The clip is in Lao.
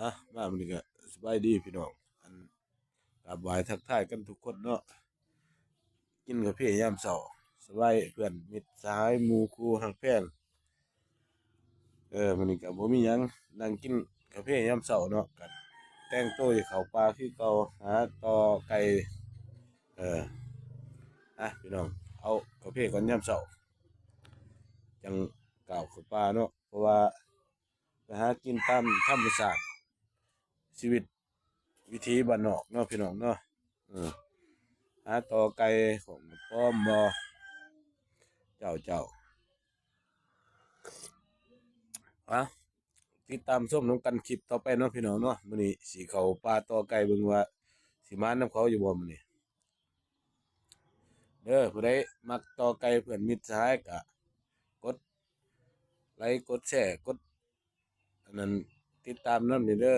ອ່ະ ມາມື້ນີ້ກໍສະບາຍດີພີ່ນ້ອງ ອັນ ກາບໄຫວ້ທັກທາຍກັນທຸກຄົນເນາະ ກິນກາເຟຍາມເຊົ້າ ສະບາຍເພື່ອນມິດສະຫາຍໝູ່ຄູ່ຮັກແພງ. ເອີ ມື້ນີ້ກໍບໍ່ມີຫຍັງ ນັ່ງກິນກາເຟຍາມເຊົ້າເນາະ ກໍແຕ່ງໂຕຈະເຂົ້າປ່າຄືເກົ່າ ຫາຕໍ່ໄກ່. ເອີ ອ່ະ ພີ່ນ້ອງ ເອົາກາເຟກ່ອນຍາມເຊົ້າ ຈັ່ງກ້າວເຂົ້າປ່າເນາະ ເພາະວ່າ ໄປຫາກິນຕາມທຳມະຊາດ ຊີວິດວິຖີບ້ານນອກເນາະ ພີ່ນ້ອງເນາະ. ເອີ ຫາຕໍ່ໄກ່ຂອງປ້ອມບໍ່ ເຈົ້າ ເຈົ້າ ອ່ະ ຕິດຕາມຊົມນຳກັນຄລິບຕໍ່ໄປເນາະ ພີ່ນ້ອງເນາະ. ມື້ນີ້ຊິເຂົ້າປ່າຕໍ່ໄກ່ເບິ່ງວ່າ ຊິມານຳເຂົາຢູ່ບໍ່ມື້ນີ້. ເດີ ຜູ້ໃດມັກຕໍ່ໄກ່ເພື່ອນມິດສະຫາຍກະກົດໄລ ກົດແຊ ກົດອັນນັ້ນ ຕິດຕາມນຳນີ້ເດີ.